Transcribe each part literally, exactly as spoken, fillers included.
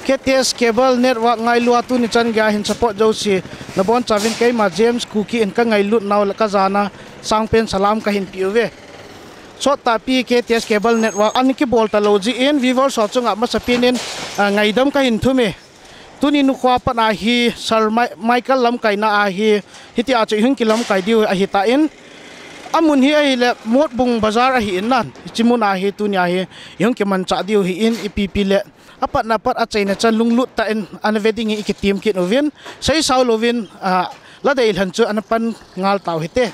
K T S Cable Network ngailua tuni chan geiya hin support jouse nabonchauvin keima James Kuki in kangailut nau le kajana sangpen salam kahin peuve. Sottahpi K T S Cable Network ana kibol talou jeh in viewers ho chunga masapen in, ah, ngaidam kahin thume. Tuni nikho a pat ahi Sir Mi-, Michael lamkaina ahi, hitia chu ihung kilamkai diu ahitan. Amun hi ahile Motbung Bazar ahin, hiche mun ahi tunia hi ihung kimanchah diu ahin, ipi ipi le apatna pat achaina chan lunglut tah in ana ve dingin ikitem kit uvin, seisao louvin, ah, la deilhen chu ana pan ngal tau hite.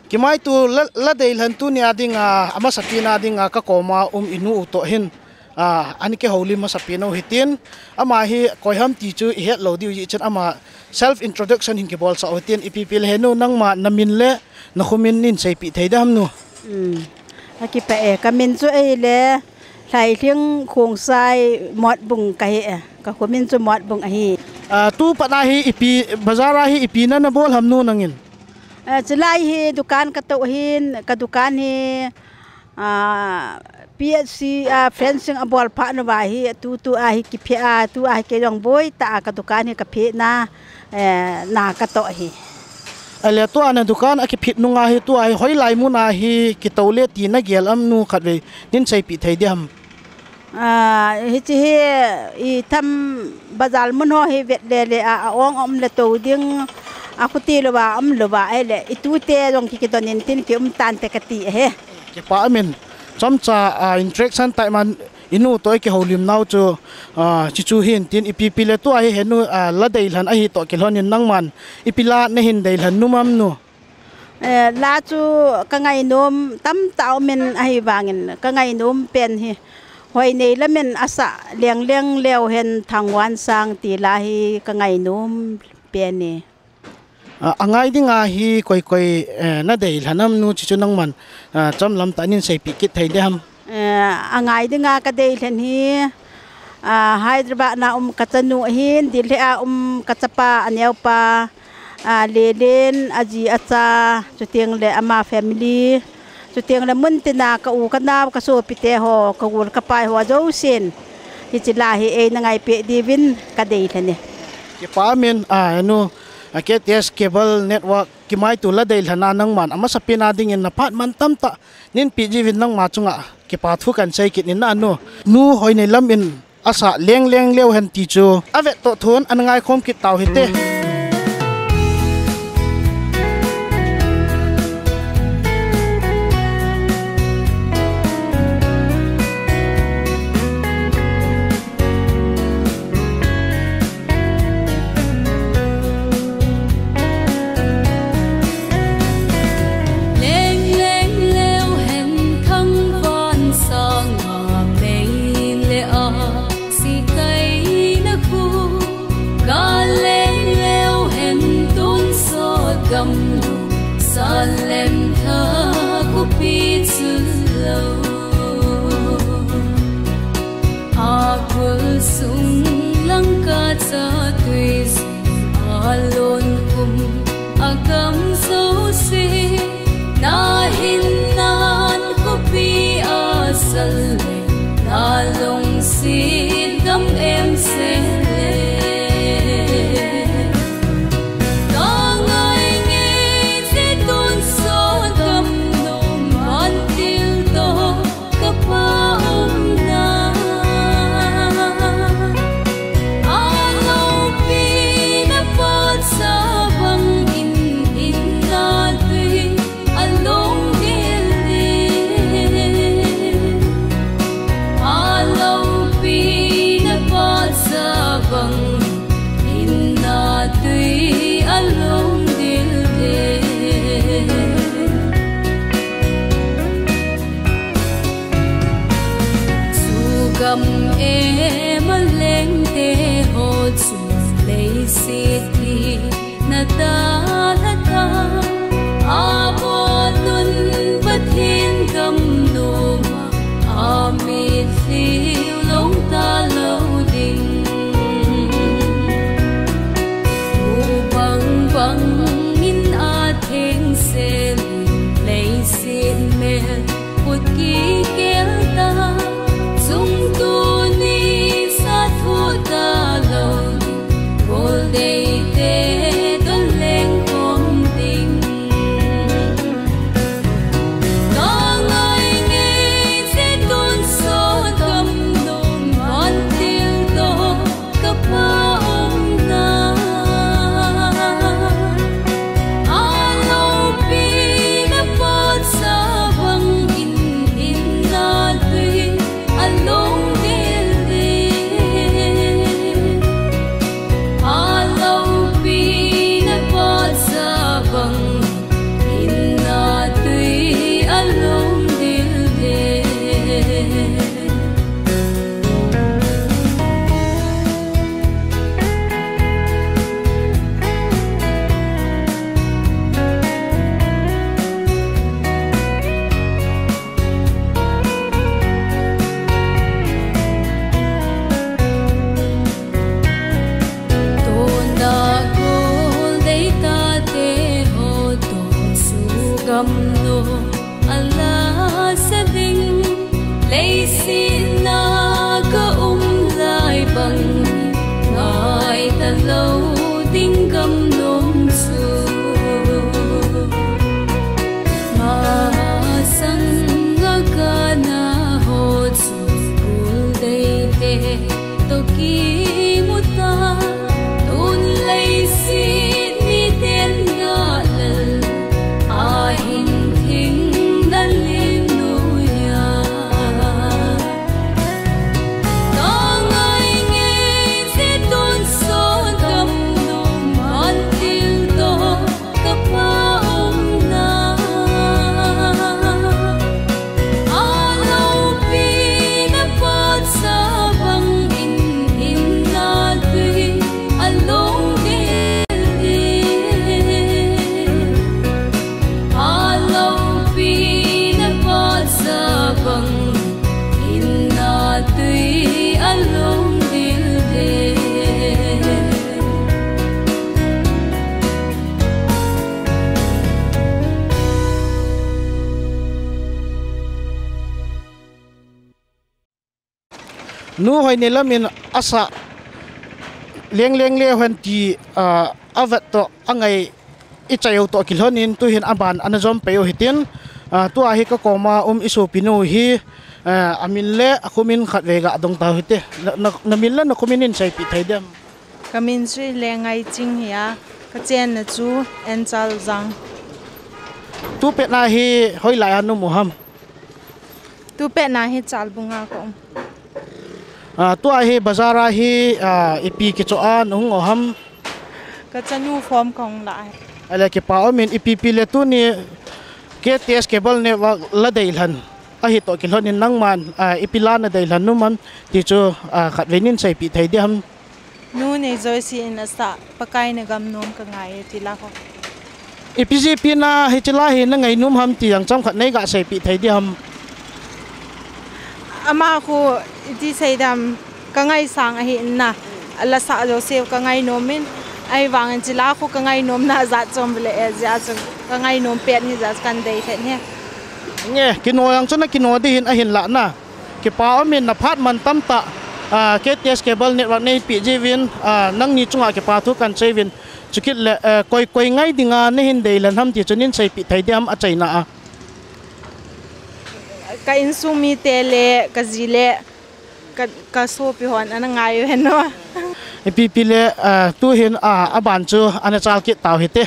Kimaitu la, la deilhen tunia dinga, amasapen a dinga kakoma um inu u toh hin, ah, ana kihoulim masapen u hitin, ama hi koiham ti chu ihet lou diu jeh chun ama self introduction hin kibolsah u hitin, ipi ipi le henu nangma namin le nakhomin nin seipeh thei dem nu. Hmm. Akipah e, kamin chu ahile Lhailhing Khongsai Motbung kahi e, kakhomin chu Motbung ahi. Ah, tu pat ahi ipi, bazar ahi ipi nana bol ham nu nangin? Ah, chulai hi dukan katou ahin, kadukan hi, ah, P H C, ah, fencing abol phat nauva hi, tu, tu ahi kiphe a, tu ahi kei jong boitah a kadukan hi kaphe na, eh, na katou ahi. Ahile tua nadukan akiphet nunga hi tua hi hoilai mun ahi kitou le ti nagel am nu khatvei nin seipeh thei dem? Ah, hiche hi itham bazar mun ho hi vet le le a, a-ong um le tou ding, akhuti louva um louva ahile itute jong ki, kidon in tin kium tante kati ahi. Kipah amin. Chomcha, ah, interaction tah man inu toh ikihoulim nau chu, ah, chuchu hin tin ipi ipi le tua hi henu, ah, la deilhen ahi toh kilhon in nangman ipi la nahin deilhen nom am nu? Eh, la chu kangainom tamtah umin ahivangin kangainom pen hi Hoinei lamin asah leng leng leu hen Thangvansang ti la hi kangainom pen e. Ah, angai dinga hi koi koi, eh, nadeilhen am nu chuchu nangman, ah, chomlam tah nin seipeh kit thei dem? Eh, angai dinga kadeilhen hi, ah, Hyderabad na um kachanu ahin, Delhi a um kachapa aneopa, ah, Lelen, aji acha, chuteng le ama family, chuteng le muntina ka u kanao kasopite ho, kagol kapai ho jousen hiche la hi eina ngaipeh diuvin kadeilhen e. Kipah amin, ah, nu, ah, K T S Cable Network kimaitu la deilhen a nangman amasapen a dingin naphat man tamtah nin peh jiuvin nangma chunga kipa thu kahin sei kit in na nu. Nu Hoinei lamin asah leng leng leu hen ti chu avet toh thon ana ngaikhom kit tau hite. Leng leng leu hen Thangvansang a mei le a sikaina khu, gal leng leu hen tonsot gamlung Salem Tha khopi chu lou. Akul sung langkhat a tui alon kum agam jouse, nahin nan khopi asal le nalungset gam em sele. Kangai ngei je tonsot gamlung vantil toh kapa umna. Aloupi na phatsa bangin Gamlo ala sa ding, leiset na ka um lai bang, ngai ta lo ding gamnom chu. Masang a ka na ho chu kul dei te to kimu ta, tun leiset miten galal a hin thing na lim nu ya. Ka ngai ngei se tun so dam nu man til to ka pa um na. A loupi na phat sa bang in, in na tui a long dil dil. A loupi na phat sa bang in, in na tui a long dil dil. Nu Hoineilam in asa leng leng le hen ti, ah, a vet to a ngai i chai u to kilhon in tuhin aban ana jom pei u hitin, ah, tua hi ka koma um i sopi nu hi, ah, a min le a khumin khat vei ga dong tau hite. Na, na, na min le na khumin in seipi thei dem? Ka min chu Lengai Ching hi a, ka chenna chu Enchal Jang. Tu pet na hi hoilai a na um u ham? Tu pet na hi Chalbung a ka um. Ah, tua hi bazar a hi, ah, ipi kicho a na hung u ham? Ka chanu form ka hung la hi. Ale kipa um in ipi pi le tuni K T S Cable Network la deilhen ahi to kilhon in nangman, ah, ipi la na deilhen nom ham ti chu, ah, khat vei nin seipi thei di ham? Nu Nei Joyce in a sah Pakai na gamnom ka ngai e ti la ho. Ipi jeh pi na hiche la hi na ngai nom ham ti jong chomkhat nei ga seipi thei di ham? Ama khu iti sei dam, ka ngaisang ahi na, a la sah jouse ka ngai nom in, ahivangin hiche la khu ka ngai nom na jat chom le e jeh a chu ka ngai nom pet hi jat kan dei thet hi. Nge, kino jong chu na kino di hin ahin la na. Kipa um in na phat man tam tah, ah, K T S Cable Network nei pi jiuvin, ah, nangni chunga kipa thu kan sei uvin. Chukit le, eh, koi, koi ngai dinga na hin deilhen ham ti chu nin seipi thei di ham a chaina a? Ka insung mite le, ka ji le, ka, ka sopi hon ana ngai u hen o. Ipi pi le, eh, tuhin, ah, aban chu ana chal kit tau hite.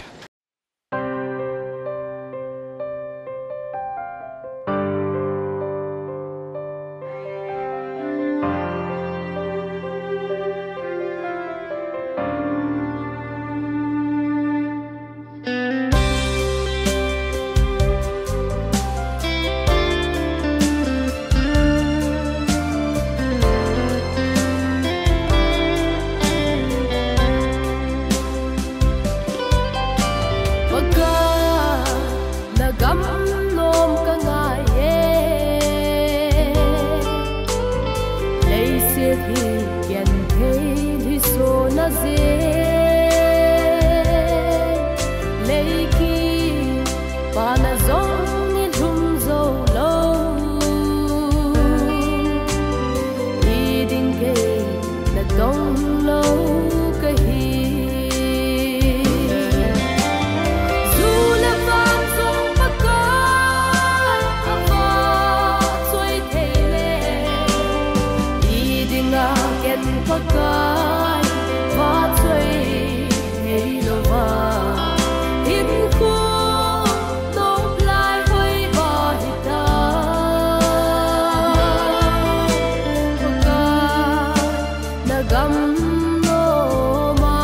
Pakai, na gamnom ka ngai e. Leiset hi genthei lhiso na jeh, leiki pa na jong i lhum jou lou. I ding kei na dong lou ka hi. Ju le van jong Pakai a vahchoi thei le, i dinga ken Pakai vahchoi thei louva, hinkho nop lai hoi ba hita. Pakai, na gamnom a,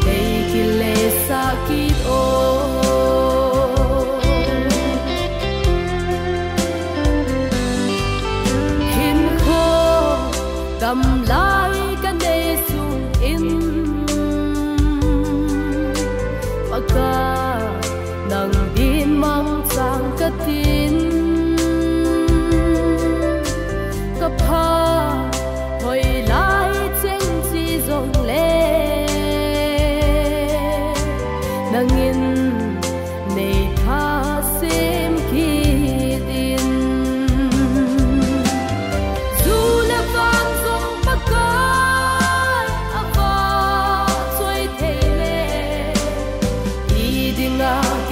nei kile sah kit o. Hinkho gamlai ka nei sung in, Pakai, nang din mangchan ka tin. Ka pha hoilai cheng chi jong le, nangin nei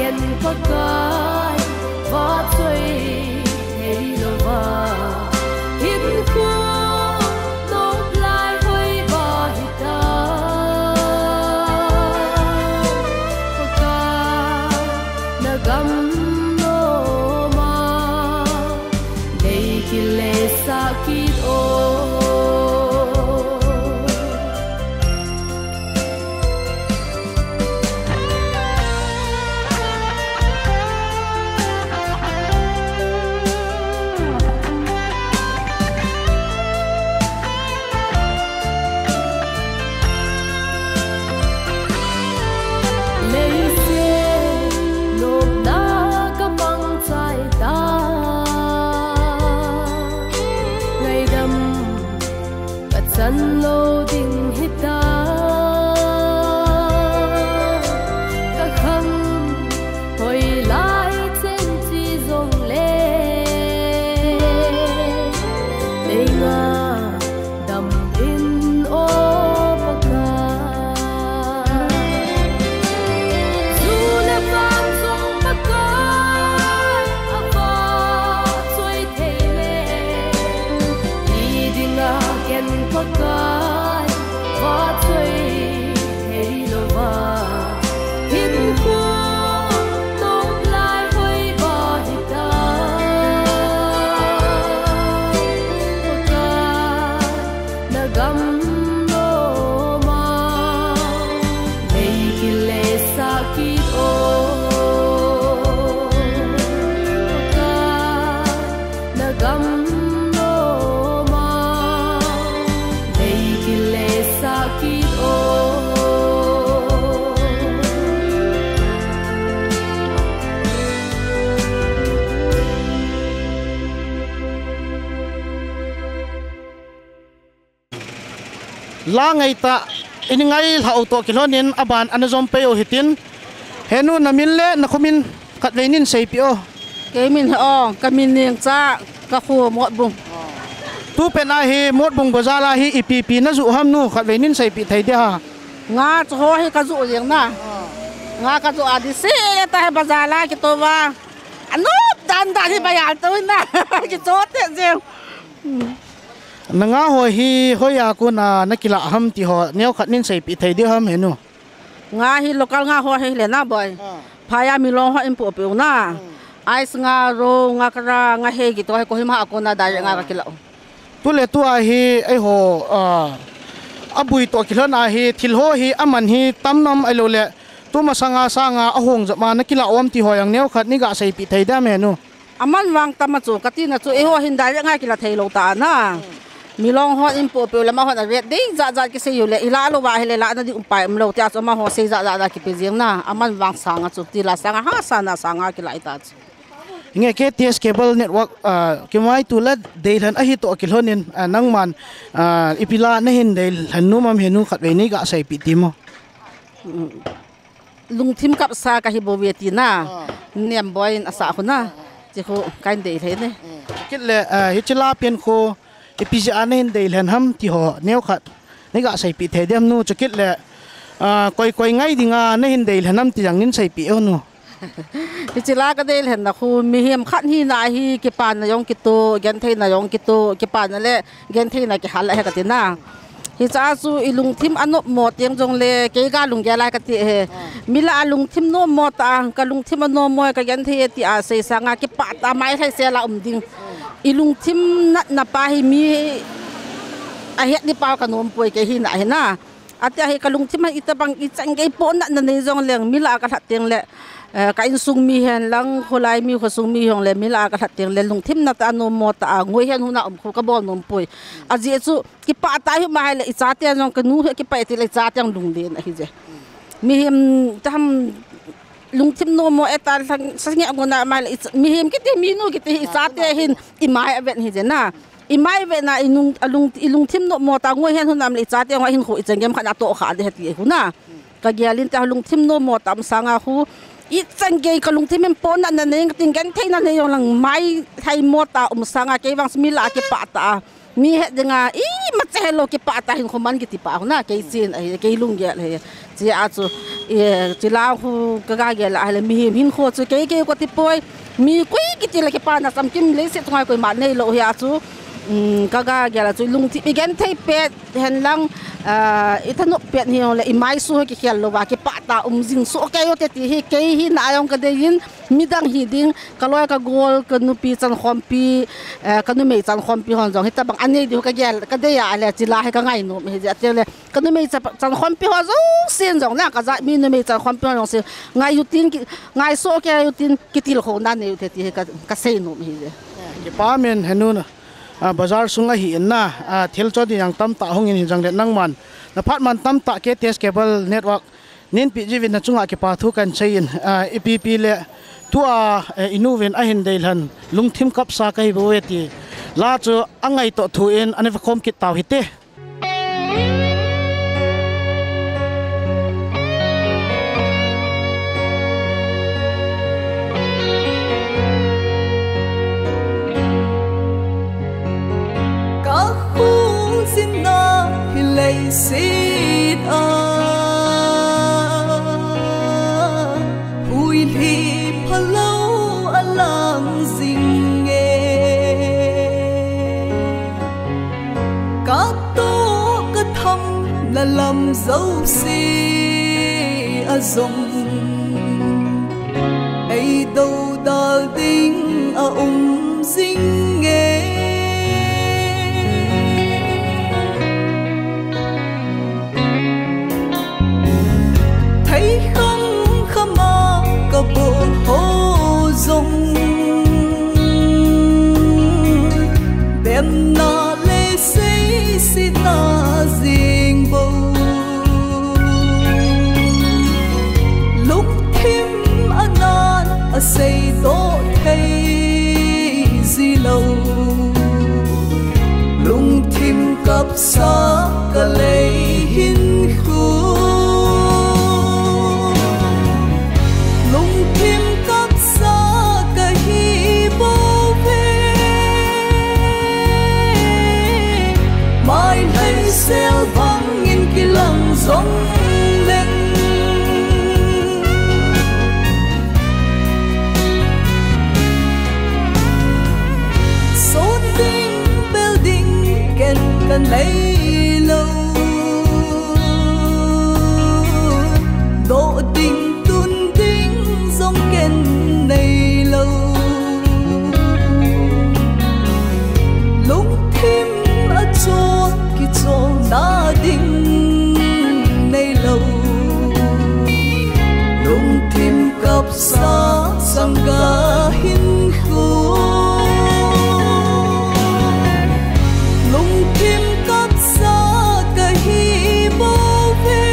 Ken Pakai, vachoi thei louva, hinkho nop lai hoi ba hita. Pakai, na gam noma, nei kile sah kit o. Leiset nopna ka mangchai ta, ngaidam ka chan lou ding hita. Ka khang hoilai chen chi jongle, nei ngaidam in o Pakai. Ju le vang jong Pakai, a vachoi thei le, i dinga ken Pakai, vachoi thei louva, hinkho nop lai hoi ba hita. Pakai, na gam noma, nei kile sah kit o. Pakai, na gam noma, nei kile sah kit o. La ngai ta, i ngailhah u toh kilhon in aban ana jom pei u hitin. Henu, na min le na kho min khatvei nin seipeh o. Kei min hi o, ka min Nengcha, ka kho Motbung. Tupet a hi Motbung bazar a hi ipi ipi na joh ham nu, khatvei nin seipeh thei dia. Nga chu ho hi ka joh jeng na. Nga ka joh a di se le ta hi bazar a kitoh va. Anop dan dan hi bayal to na. Kichoh te jeng. Na nga ho hi hoiya kona na kilah ham ti ho, neokhat nin seipeh thei diu ham henu. Nga hi local nga ho hi le na boi. Ah. Phai a milong ho in pohpeh u na. Hmm. Ice nga, rou nga, kara nga, he kitoh hi Kohima a kona direct nga ka kilah u. Tu le tu a hi, eiho, ah, abui toh kilhon a hi, thil ho hi, aman hi, tam nam ahilou le, tu masanga sanga, ahung jep a na kilah u ham ti ho jong neokhat ni ga seipeh thei diam henu. Aman vang tam a chu, ka tina chu, eiho hin direct nga kilah thei lou ta na. Milong hon in pohpeh u le, amahon a rate dei jat jat kisei u le, i lah lou va ahile, lahna ding upai umlou, tia chu amaho sei jat jat a kipe jeng na, aman vang sanga chu, ti la sanga, ha, sana sanga kilah i ta chu. Nge K T S Cable Network, ah, kimaito le deilhen ahi toh kilhon in, ah, nangman, ah, ipi la na hin deilhen nom am henu khatvei nei ga seipeh ti mo. Mm. Lungthim kapsa ka hi bou ve ti na. Ah. Nem boi in asa khu na. Ah, ah. Ti khu ka hin deilhen e. Mm. Kit le, ah, hiche la pen khu ipi jeh a na hin deilhen ham ti ho neokhat nei ga seipeh thei diam nu, chukit le, ah, koi koi ngai dinga na hin deilhen ham ti jong nin seipeh o nu. Hiche la ka deilhen na khu mihem khat hina hi kipana jong kitoh, gentheina jong kitoh, kipana le gentheina kihal ahi ka ti na. Hiche a chu i lungthim anopmo teng jong le kei ga lunggel lai ka ti e. Ah. Mi lah a lungthim nommo tah a, ka lungthim anommo e, ka genthei e ti a sei sanga kipah tah a mai lhai sel a um ding. I lungthim natna pa hi mi ahet ding pa ka nom poi kei hina hi na. Atia hi ka lungthim a itobang ichan gei pohnatna nei jong leng mi lah a ka lhat teng le, eh, ka insung mi hen lang, kholai mi, khosung mi jong le, mi lah a ka lhat teng le, lungthim natna anommo tah a, ngoi hen hun a um khu ka bol nom poi. Ajeh chu, kipah tah a hi um a hile, i chate jong ka nu hi kipah e ti le i chate jong lunglen ahi je. Mihem taham lungthim nommo e ta lang, sa nge ngona um a hile, i cha-, mihem kiti, minu kiti hi i chate hin i mai avet hi je na. I mai vetna, i nung, a lung, i lungthim nommo tah a ngoi hen hun a um le i chate jong a hinkho ichan gei khat a toh kha ding ahi ti khu na. Ka gel in tia lungthim nommo tah a um sanga khu, ichan gei ka lungthim in pohnatna nei, ka tin gentheina nei jong lang mai lhai mo tah a um sanga kei vang mi lah a kipah tah a. Mi het dinga, imacha helou kipah tah a hinkho man kiti pa khu na, kei chin ahi, kei lunggel ahi. Chea chu, Eh, chila khu ka ga gel a le mihem hinkho chu kei kei ka ti poi. Mi koi kiti le kipana chamkim leiset chunga koima neilou hi a chu. Um, ka ga gel a chu lungthim i genthei pet hen lang, ah, i thanop pet hi le i maisu hi kikhel lou va kipah tah a um jing soh kei u te ti hi kei hi na jong ka dei in midang hi ding ka loi ka gol ka nupi chankhompi, eh, ka numei chankhompi hon jong hitabang anei diu ka gel ka dei a le chila hi ka ngainom hi jeh a ti le ka numei cha-, chankhompi ho jousen jong na ka jat mi numei chankhompi ho jousen ngai u tin ki, ngai soh kei u tin kitilkhouna nei u te ti hi ka, ka seinom hi jeh. Kipa men henu na. Ah, bazar sung ahi in na, ah, thil cho ding jong tamtah hung in hin jong le nangman. Na phat man tamtah K T S Cable Network nin pi jivin na chunga kipa thu kan sei in, ah, ipi pi le tua, eh, i nu vin ahin dei lhan lungthim kapsa ka hi bou e ti. La chu angai toh thu in ana ve khom kit tau hite. Ka khung sinna hi leiset a, huili phalou a lang jing e. Ka toh ka tham na lam jouse a jong ei dodal ding a um jing e. Thei kham kham a ka bol ho jong demna le seisitna jing bou. Lungthim a nan a seidoh thei ji lou. Lungthim kapsa ka lei hinkho. Lungthim kapsa ka hi bou ve. Mai lhai sel bang in kilang jong leng. Sot ding bel ding ken ka nei lou. Doh ding tun ding jong ken nei lou. Lungthim a chot kichol na ding nei lou. Lungthim kapsa sanga hinkho. Lungthim kapsa ka hi bou ve.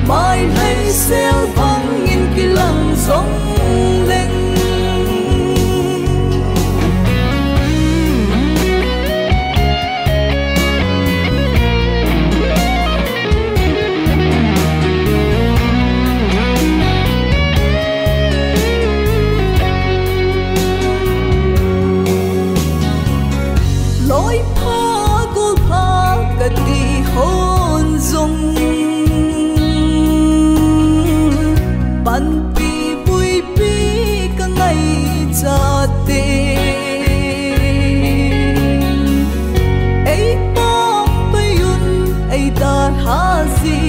Mai lhai sel bang in kilang jong leng. Loi pha gol pha ka ti hon jong, panpi puipi ka ngaicha te. Ei pom pai un ei dalha ji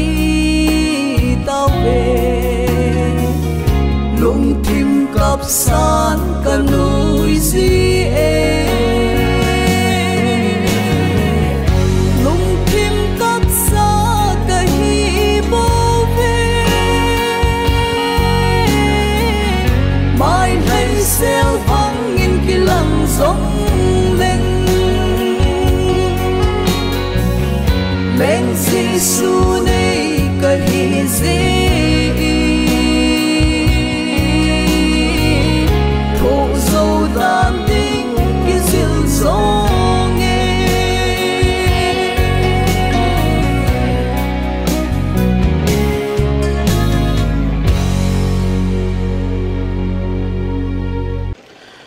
tauve. Lungthim kapsan ka nui ji e. Lungthim kapsa ka hi bou ve. Mai lhai sel bang in kilang jong leng. Leng Jesu nei ka hi ji. Thoh jou dan ding kijil jong e.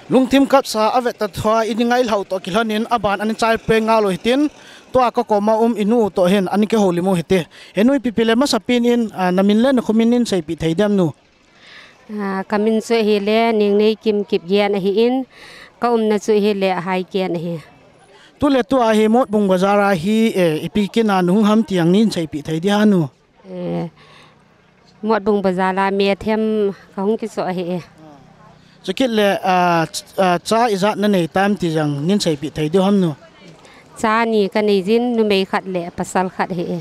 Lungthim kapsa a vet ta thua i ni ngai lhau toh kilhon in a ban an chai pe nga lo hitin. Tua ka koma um inu u toh hin, ani kihoulim u hite. Henu ipi pi le masapen in, ah, namin le nakhomin nin seipeh thei diam nu? Ah, kamin chu ahile, Ningneikim Kipgen ahin, ka umna chu ahile, Haiken ahi. Tule tua hi Motbung Bazar a hi, eh, ipi kina nahung ham ti jong nin seipeh thei di ha nu? Eh, Motbung Bazar a me them kahung kichoh ahi e. Chukit le, ah, ch-, ah, cha ijat nanei tam ti jong nin seipeh thei di ham nu? Cha ni kanei jin, numei khat le pasal khat ahi e.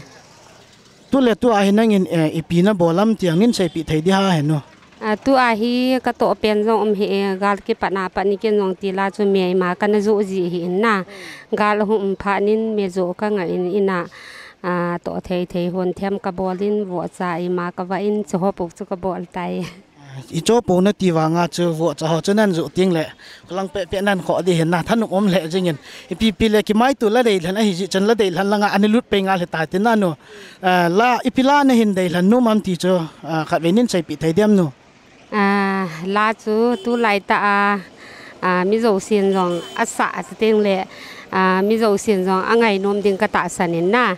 Tule tua hi nangin, eh, ipi nabol ham ti jong nin seipeh thei di ha henu? Ah, tua hi katoh pen jong um ahi e, gal kipat na pat ni ken jong tila chu me ima kana joh ji ahin na. Gal ahung um phat nin me joh kangah in ina, ah, toh thei thei hon them kabol in vohcha ima kavah in chuho pou chu kabol tai. Icho pou nati vanga chu vohcha ho chu nan joh teng le, khulang peh peh nan khoh di hin na, thanop um lheh jingin. Ipi pi le kimaito la deilhen ahi jeh chun la deilhen langa ani lut pei ngal hita ti na nu. Ah, la ipi la nahin deilhen nom am ti chu, ah, khatvei nin seipeh thei diam nu? Ah, la chu tulai tah a, ah, mi jousen jong asah a chuteng le, ah, mi jousen jong angainom ding katahsan in na.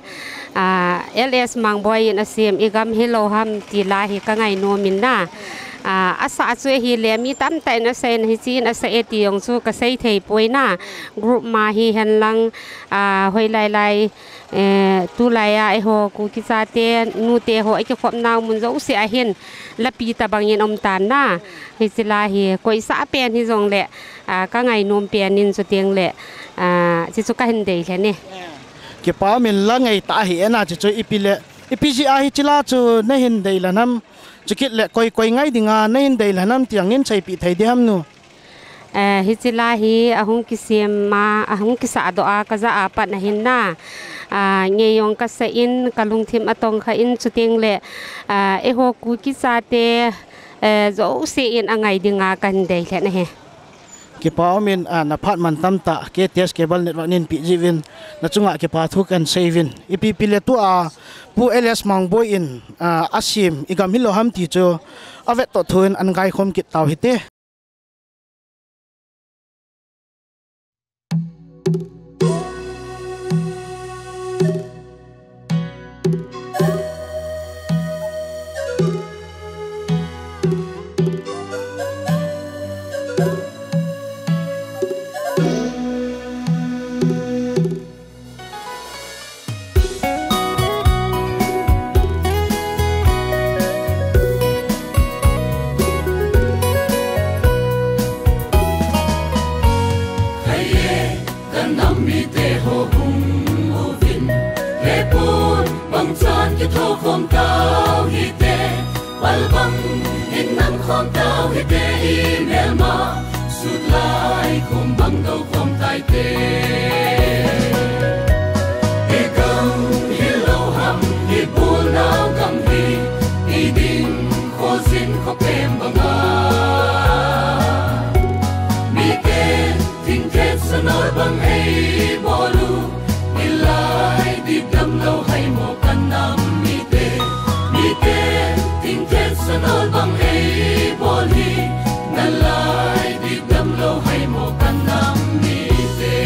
Ah, L S Mangboi in asem, I gam hilou ham ti la hi kangainom in na. Ah, asah chu ahile mi tamtah in asah in, hiche in asah e ti jong chu kasei thei poi na. Group ma hihen lang, ah, hoilai lai, eh, tulai a eiho Kuki chate, nute ho akikhop nau mun jouse ahin, lapi tabang in um tan na. Hiche la hi koisah pen hijong le, ah, kangainom pen in chuteng le, ah, hiche chu kahin deilhen e. Kipa um in la ngai tah ahi e na, hiche chu ipi le, ipi jeh a hiche la chu nahin deilhen ham, chukit le koi koi ngai dinga nahin deilhen ham ti jong nin seipeh thei di ham nu? Eh, hiche la hi ahung kisem a, ahung kisah doh a, kajah a pat ahin na. Ah, ngei jong kasah in, kalungthim atongkha in chuteng le, ah, eiho Kuki chate, eh, jouse in angai dinga kahin deilhen ahi. Kipa um in, ah, naphat man tamtah, K T S Cable Network nin peh jiuvin, nachunga kipa thu kahin sei uvin. Ipi pi le tua, Pu L S Mangboi in, ah, asem, I gam hilou ham ti chu, avet toh thu in an gaikhom kit tau hite. Haiye, ka nam mite ho hung uvin, lepun bangchan kithokhom tau hite, pal bang in namkhom tau hite, i melma sut lai kum bang dou khom taite. I gam hilou ham, i bulnau gam hi, i ding khojin khopem banga. Miten thingthet sanol bang eibol u, i lai dip damlou haimo ka nam mite. Miten thingthet sanol bang eibol hi, na lai dip damlou haimo ka nam mite.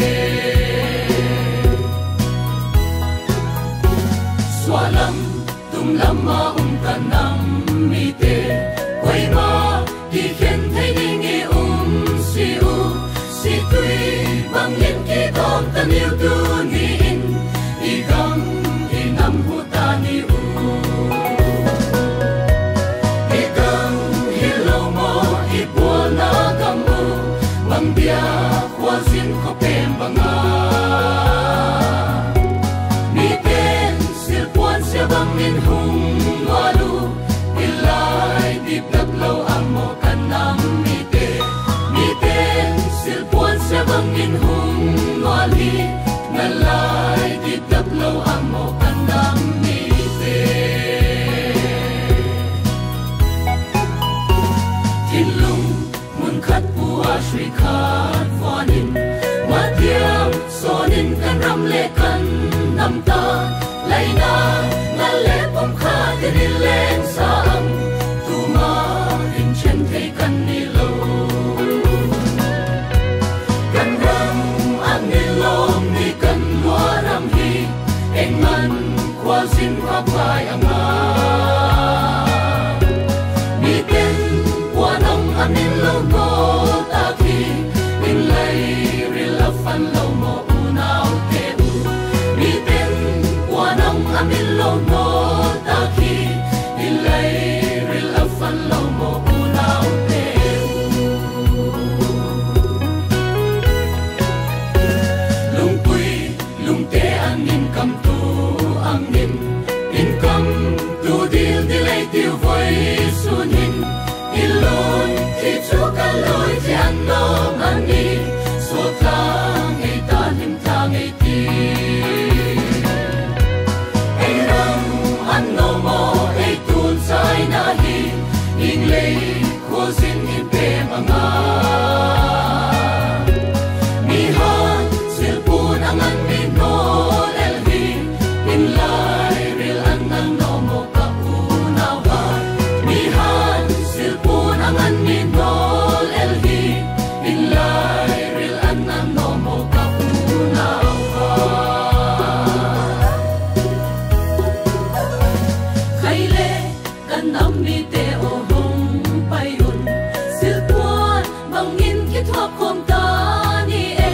Sualam, tumlam a um ka nam mite. Koima kikhen thei ding i um si u, situi bang in kidom taniu tuni in, i gam i nam hu taniu. I gam hilou mo, i pualna gam u, bang dia khojin khopem banga. Miten silpuan sia bang in hung ngol u, i lai dip damlou amo ka nam mite. Miten silpuan sia bang in hung ngol hi, na lai dip damlou amo ka nam mite. Thinlung mun khat pu a sui khat von in, matiam son in kan ram le kan nam ta. Laina ngal le pumkhat in i lengsa ang, tuma in chen thei kan nilou. Kan ram an nilou ni kan lua ram hi, Kan nam mite o hung pai un, silpuan bangin kithuap khom ta ni e,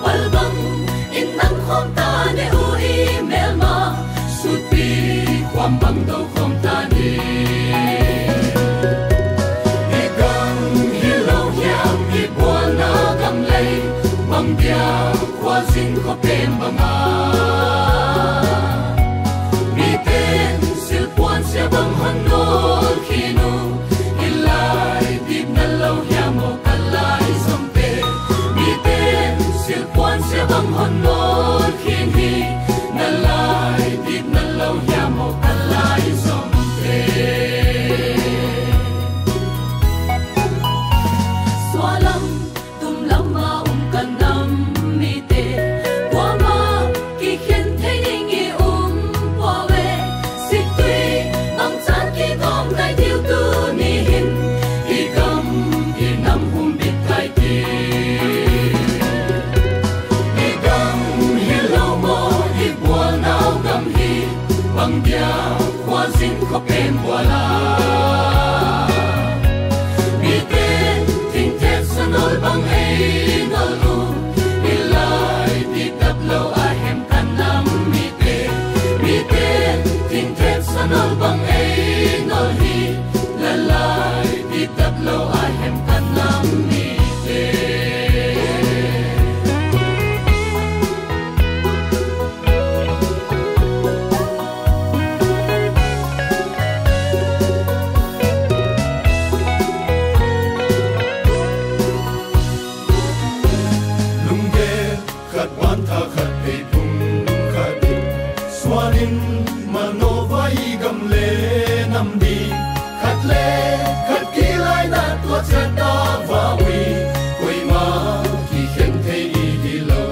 pal bangin nang khom ta ni u i melma, sutpi khuam bang do khom ta ni. I gam hilou hiam i bualna gam lei, bang dia khua zing kho pen banga. Miten silpuan sia bang hon nol khin u, i lai dip na lou hiam o ka lai zom te. Miten silpuan sia bang hon nol khin hi, na lai dip na lou hiam o ka lai zom te. Sualam tum lama um kan nam mite, kuama kikhen thei ding i um pua ve. Siktui bangchan kigom nai diu tuni hin, i gam i nam humbit tai ti. I gam hilou mo i bualnau gam hi, bang dia khua zing kho pen buala. Miten thingthet sanol bang ei nol u, i lai dip dap lou a hem kan nam mite. Miten thingthet sanol bang ei nol hi, na lai dip dap lou a hem kan nam mite. Lunggel khat van tha khat ei phung khat in, suanin mano vai gam le nam di, khat le khat kilai na tua chat ta va ui, koima kikhen thei i hilou.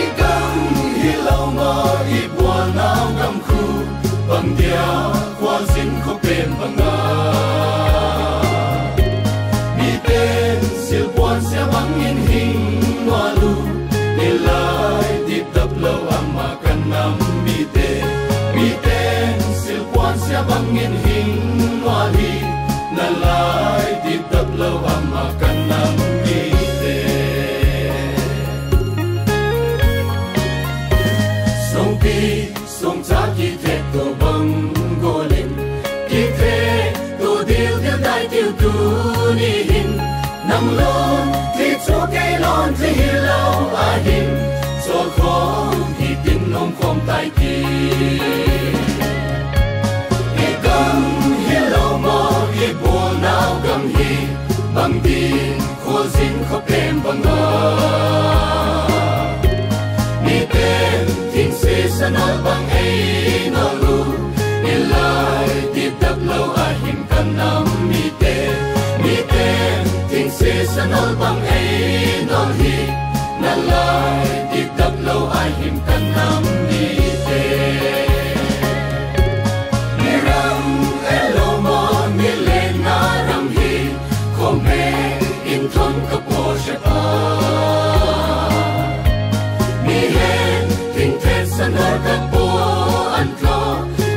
I gam hilou ma i bualnau gam khu, bang dia khua zin kho pen banga. Miten silpuan sia bangin hing nual u, i lai dip dap lou ama kan nam mite. Miten silpuan sia bangin hing nual hi, na lai dip dap lou ama kan nam mite. Songpi songcha kithet to bang golin, kithet to dil dil dai dil tuni hin. Nang lon thi chu kei lon thi hilou ahin, chol khom hi tin nom khom tai ti. I gam hilou mo i bualnau gam hi, bang tin khua zin kho pen banga. Miten thingse sanol bang ei nol u, i lai dip dap lou a him kan nam mite. Miten thingse sanol bang ei nol hi, na lai dip dap lou a him kan nam mite. Miram elou mo milen na ram hi, khom e in thon ka po shepa. Mihen thingthet sanol ka po an tlo,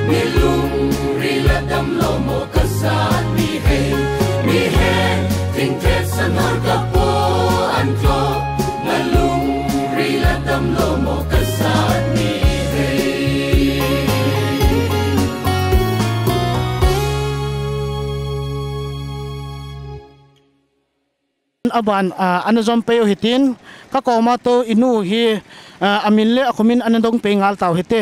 mi lungri la dam lou mo ka sat mi hei. Mihen thingthet sanol ka po an tlo, na lungri la dam lou mo ka sat mi hei. Aban, a, ana jom pei u hitin, ka koma tou i nu hi, a, amin le akhomin ana dong pei ngal tau hite.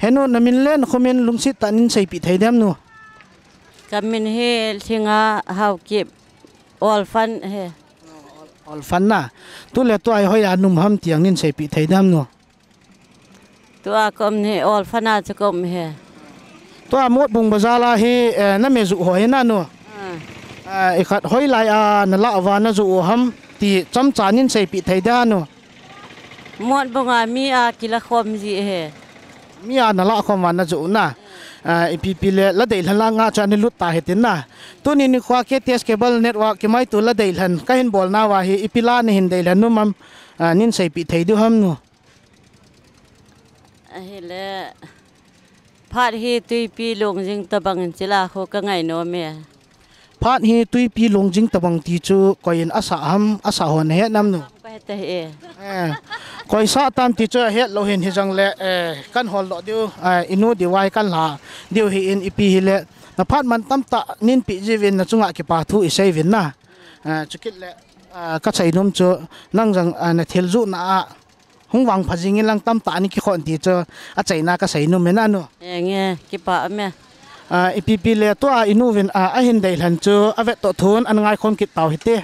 He nu, na min le na khomin lungset tah in seipeh thei dem nu? Ka min hi Lhinga Haokip, Olfan he. Olfan na. Tu le tua hi hoiya na um ham ti jong in seipeh thei dem nu? Tua ka um hi, Olfan a chu ka um hi. Tua Motbung bazar a hi, eh, na me joh ho hi na nu. Ah. Eh, ikhat hoilai a na lah uva na joh u ham ti chomcha in seipeh thei dem nu? Motbung a mi a kila khom ji hi. Mi a na lah khom uva na joh u na. Eh, ipi pi le la deilhen la nga chu ana lut ta hitin na. Tuni nikho a K T S Cable Network kimaito la deilhen ka hin bol nauva hi ipi la na hin deilhen nom am, eh, in seipeh thei diu ham nu? Ahile, Phat hi Tuipi Longjing tabang in chila kho ka ngai nom e. Phat hi Tuipi Longjing tabang ti chu koi in asah ham, asah hon he nam nu. Ka he ta he. Eh, koi sah tam ti chu ahet lou hin hijong le, eh, kan hol lo diu, eh, inu di vai kan la diu hi in ipi hi le. Na phat man tamtah nin pi jivin na chunga kipa thu i sei vin na. Eh, chukit le, eh, ka sei nom chu nang jong, eh, na thil ju na a hung vang pha jing in lang tamtah ni kikhon ti chu achaina ka sei nom e na nu. Enge, kipa me. Ah, ipi pi le tua inu vin, ah, ahin dei lhan chu avet to thun an ngai khom kit tau hite.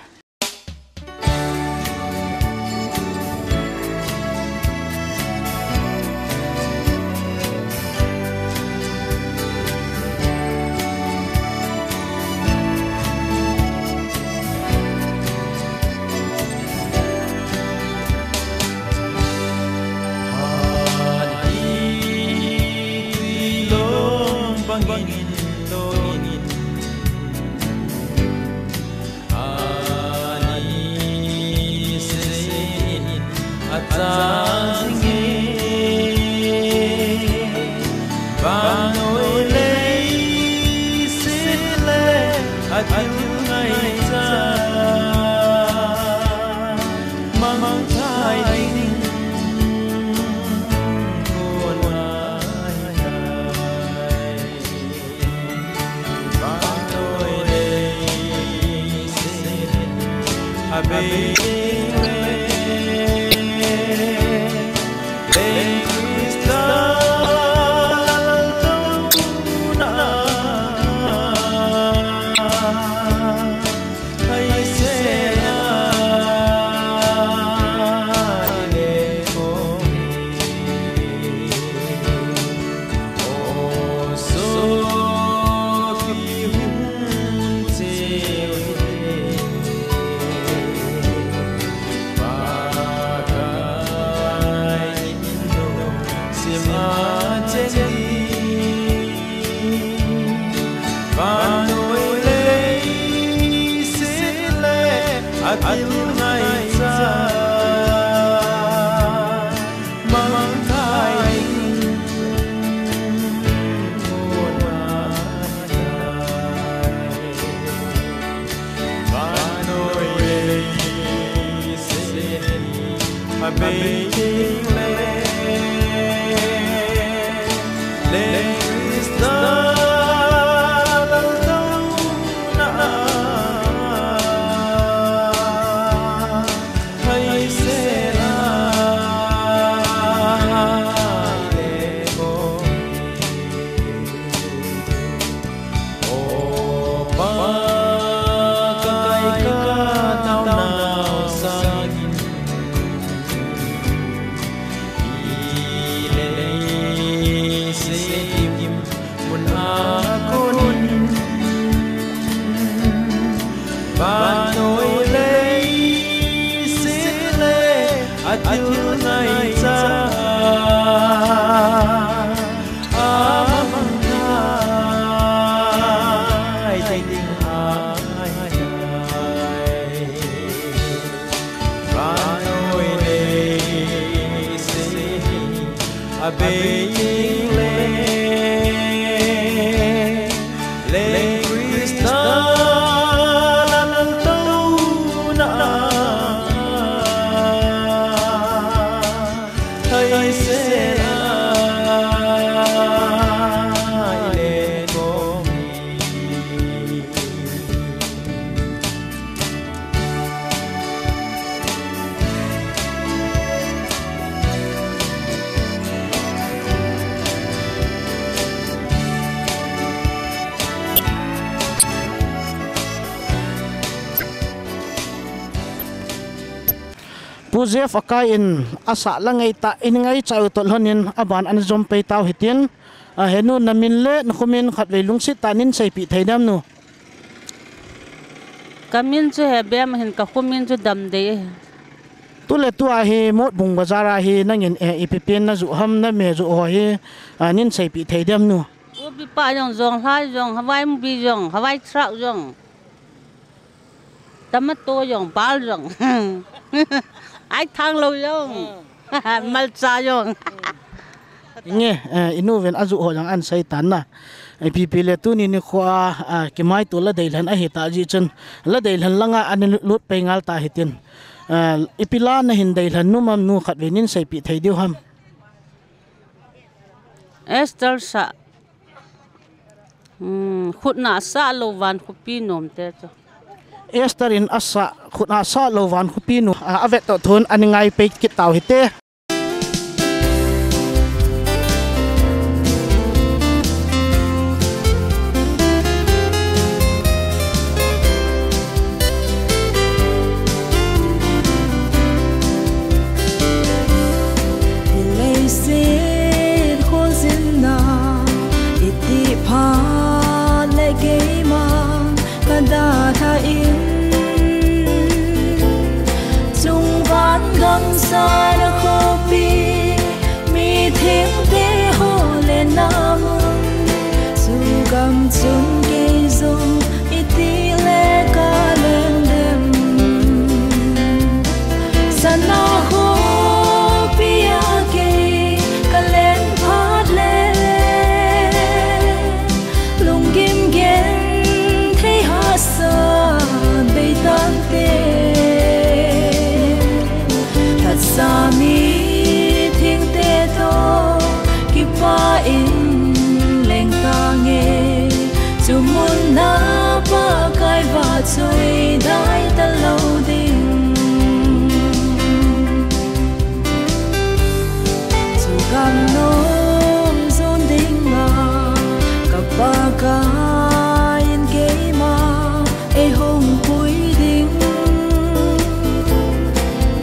Pu Jeff akai in asah la ngai ta in ngai chau to lhon in aban an jom pei tau hitin. A, henu na min le na khumin khat vei lungsit ta nin seipi thei dem nu. Ka min chu Hebem hin ka khumin chu Damdei. Tu le tu a hi Motbung bazar a hi nangin, eh, ipi pen na ju ham na me ju ho hi, a, nin seipi thei dem nu. Ubi pa jong jong hla jong hawai mubi jong hawai truck jong. Tomato jong, bal jong. Ai thang lo jong. Malcha jong. Inge, eh, inu ven aju ho jang an sei tan na. Ipi pi le tuni nikho a, ah, kimaito la deilhen ahi ta ji chun. La deilhen langa an lut pei ngal ta hitin. Eh, ipi la na hin deilhen nu mam nu khat ve nin seipi thei diu ham. Esther sa. Hmm, khutna sa lo van khupi nom te chu. Esther in asa, khutna sa lo van khupi nom. Ah, avet to thun ani ngai pei kit tau hite. Hi leiset khojinna, iti phat le keima, ka dalha in, chungvan gamsa na khopi, mithengte ho le na mun, chu gam chun kei jong iti le ka leng dem. Sana khopi a kei ka leng phat le, lunggim genthei hahsat bei tante, lhatsa mithengte toh kipah in leng tange, chu mun a Pakai vahchoi dai talou ding. Chu gam nom jon dinga ka Pakai in keima eihong pui ding.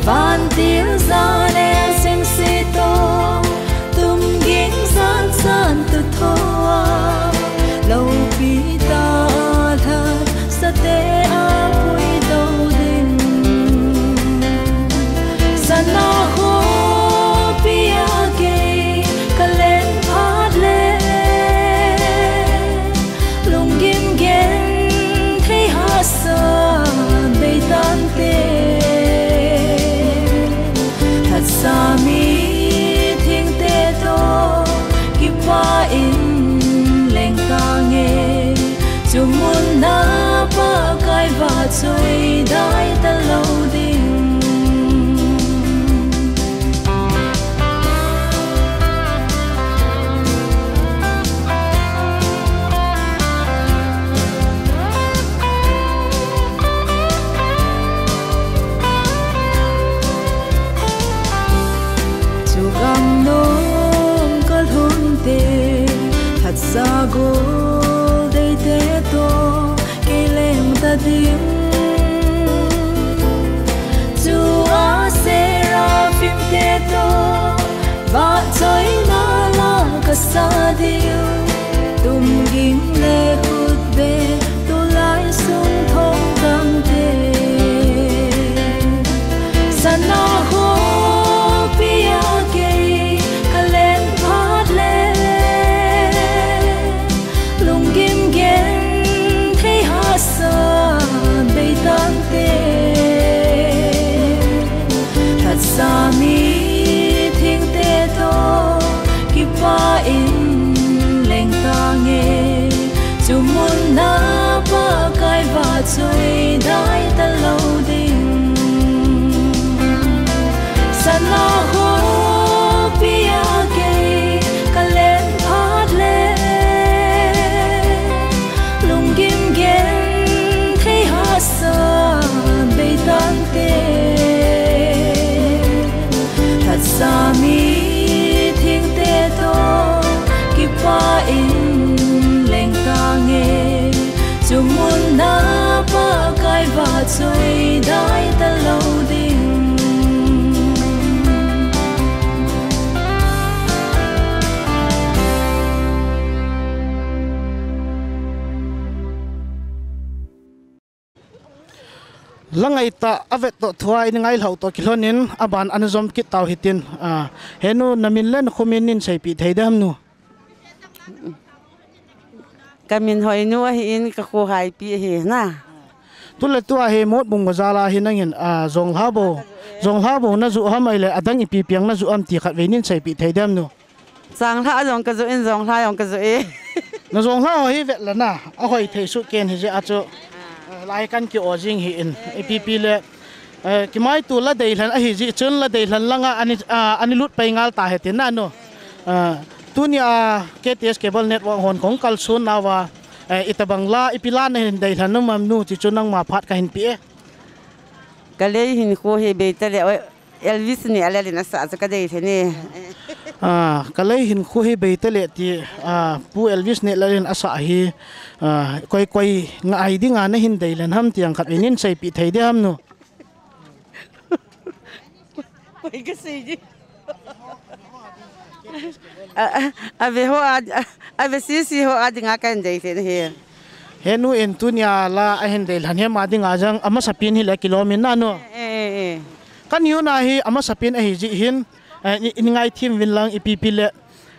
Vantil ja le singsi toh, tumging jan jan tu thoa, loupi tah a lhat sate a puitou ding. Sana khopi a kei ka leng phat le, lunggim genthei hahsat bei tante, lhatsa mithengte toh kipah in leng tange, chu mun a Pakai vahchoi dai talou ding. Chu gam nom ka lhun te, lhatsa gol deite toh kei leng ta ding. Chu a seraphim te toh vahchoina la ka sa diu, tumging le khutbeh tulai sung thong kang te. Sana khopi a kei ka leng phat le, lunggim genthei hahsat bei tante, lhatsa mithengte toh kipah in leng tange, chu mun a Pakai vahchoi dai talou ding. Sana khopi a kei ka leng phat le, lunggim genthei hahsat bei tante, lhatsa mithengte toh kipah in leng tange, chu mun a Pakai vahchoi dai talou ding. Langai ta, avet toh thua in ngailhau toh kilhonin, aban ana jom kit tau hitin, ah, henu namin le nakhomin nin seipi thei dem nu. Kamin Hoinu ahin, ka kho Haipi ahi na. Tule tua hi Motbung bazar a hi nangin, ah, jonglha bou. Jonglha bou na ju ham ahile, adang ipi piang na ju am ti khat vei nin seipi thei dem nu. Changlhah jong kajoh in, jonglhah jong kajoh e. Na jonglhah ho hi vet lana, ahoi thei suh ken hijeh a chu. Eh, lai kan ki-o jing hi in, ipi pi le, eh, kimaitu la deilhen ahi jeh chun la deilhen langa ani, ah, ani lut pai ngal ta hite na nu. Ah, tunia K T S Cable Network hon kong kalson nauva, eh, itobang la, ipi la nahin deilhen nom am nu, ti chu nangma phat kahin pe e. Kalei hinkho hi bei tale, oi, Elvis Nehlal in asah chu kadei thei ne. Ah, kalei hinkho hi bei tale ti, ah, Pu Elvis Nehlal in asah hi, ah, koi koi ngai dinga nahin deilhen ham ti ang khatvei nin seipeh thei ding ham nu. Koi kasei ding. A, a, ave ho a, a, ave sisi ho a dinga kahin dei thei hi. He nu in tunia la ahin deilhen hi ama dinga jong amasapen hile kilom in na nu. Eh, eh, eh. Kani u na hi amasapen ahi jeh hin, eh, i, i ngai thim uvin lang ipi pi le,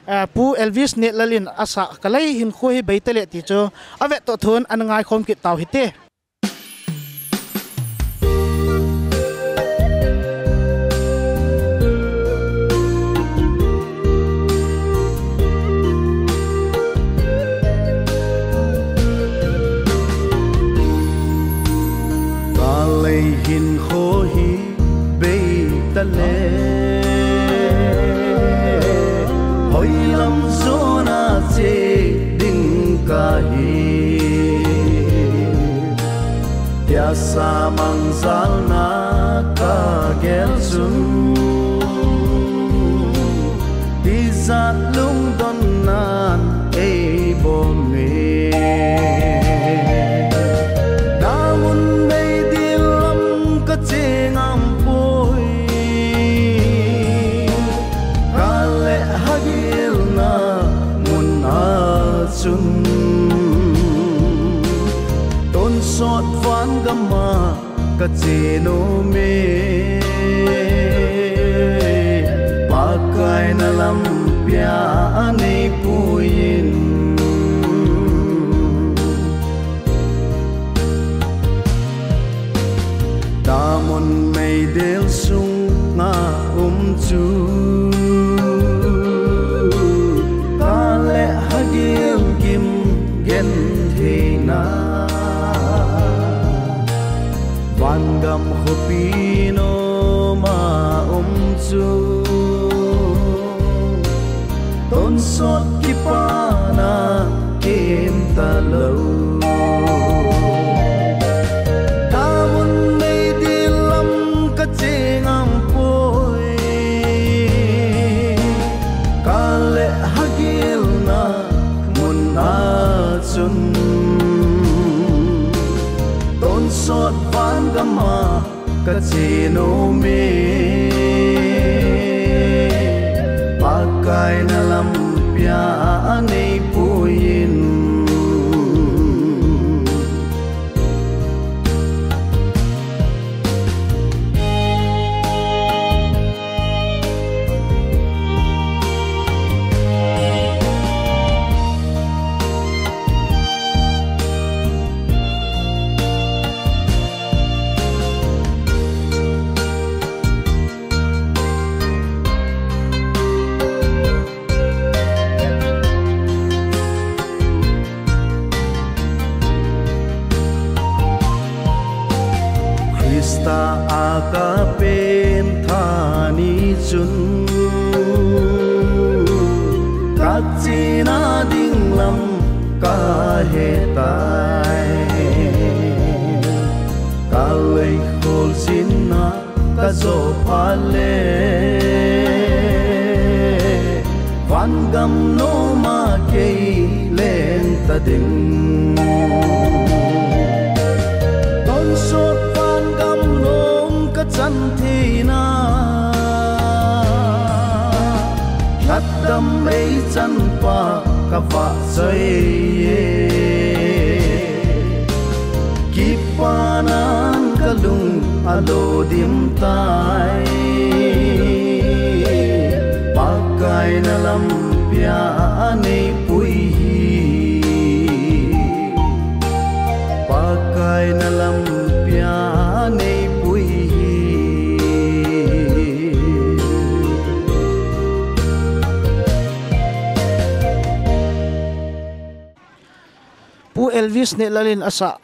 eh, Pu Elvis Nehlal in asah Kalei hinkho hi bei tale ti chu avet toh thun ana ngaikhom kit tau hite. Kalei hinkho hi bei tale, hoilam jona che ding kahi. Tia sa mangjalna kagel chun, tijat lungdonnan eibom e. Damun meidil lam kache ngam poi, kale hagilna mun a chun, tonsot van gam a kache nom e. Pakai na lampi a anei pui in, damun meidil sunga um chu, kale hagil gim gentheina, van gam khopi nom a um chu, tonsot kipana kim talou. Damun meidil lam kache ngam poi, kale hagilna mun a chun, tonsot van gam a kache nom e. Pakai na lampi a anei pui in. Christa a kapen tha ni chun, kachena ding lam kahe tai. Kalei kholjin a kajo phat le, van gam nom a kei leng ta ding. Tonsot van gam nom kachan theina, lhatdam eichan pa kavah choi e. Kipanan kalung alo dim tai. Pakai na lampi a anei pui hi. Pakai na lampi a anei pui hi. Pu Elvis Nehlal in asah,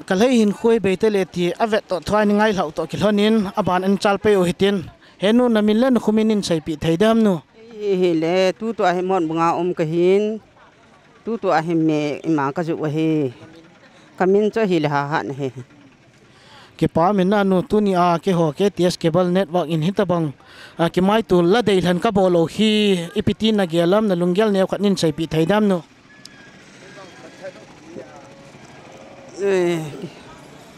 Ka lhei hin khuai bei te le ti a vet toh thua ni ngai hlau toh kilhon in a ban an chal pei u hitin. He nu, na min le na khum in in seipi thei dem nu. Hi, hi le, tutu a hi Mon Bunga um ka hin. Tutu a hi me ima ka ju a hi. Ka min chu hi le ha ha na hi. Kipa min na nu, tuni a keiho K T S Cable Network in hitabang, a, kimai tu la dei lhan ka bol u hi, ipi ti na gel am, na lunggel neo khat nin seipi thei dem nu. Eh,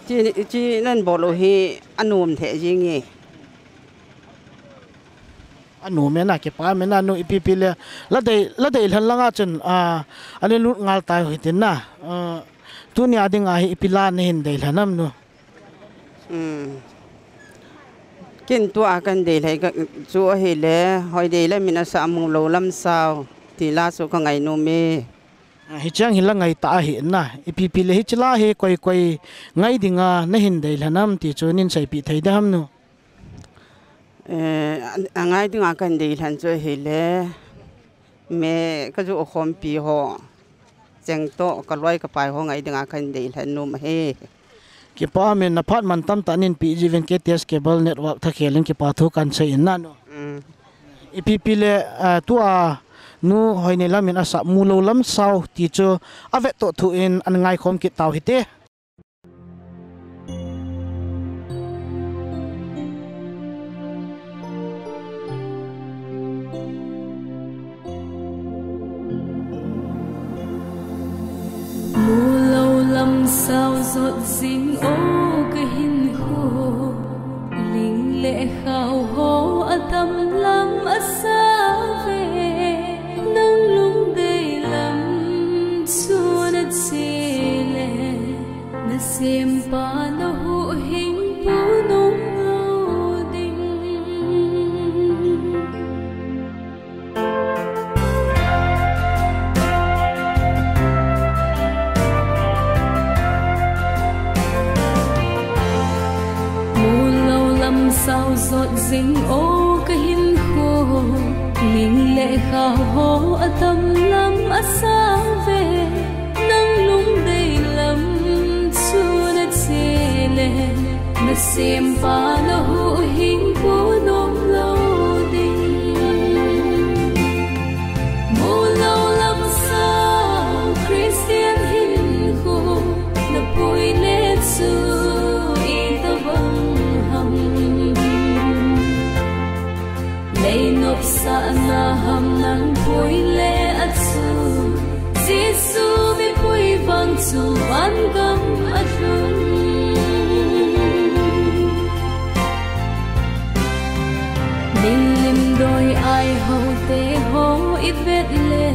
chi, chi nan bol u hi a nuam thei jing e. A nuam e na, kipa min na nu, ipi pi le. La dei, la dei lhan langa chun, a, a le lut ngal tai hitin na. A, tuni a ding a hi ipi la na hin dei lhan am nu. Hmm. Kin tua kan dei lhai ka chu a hi le, hoi dei le min a sa mu lo lam sao, ti la chu ka ngai nu me. Hi chang hi la ngai ta a hi na, ipi pi le hi chila hi koi koi ngai dinga na hin dei lhan am ti chu nin seipi thei dem nu. Eh, a, a ngai dinga kan dei lhan chu a hi le, me ka ju a khom pi ho. Cheng toh, ka loi ka pai ho ngai dinga kan dei lhan nu ma hi. Kipa min na phat man tam ta nin pi ji vin K T S Cable Network tha khel in kipa thu kan sei in na nu. Mm. Ipi pi le, a, tua nu hoi nei lam in a sa mu lo lam sao ti chu a vet toh thu in an ngai khom kit tau hi te. Mu lo lam sao zot zing o ka hin kho, ling le khao ho a tam lam a sa ve, nang lung dei lam chu na che le. Na sempa na huhhingpu nom lo ding. Mu lo lam sao zot zing o ka hin kho, ling le khao ho a tam lam a sa ve. Nang lung dei lam chu na che le, na sempa na huhhingpu nom lo ding. Mu lo lam sao Christian hinkho na pui le chu i tabang ham. Lei nopsahna ham nang pui le a chu, Jesu mipui vang chu van gam a lhung. Milim doi ai ho te ho i vet le,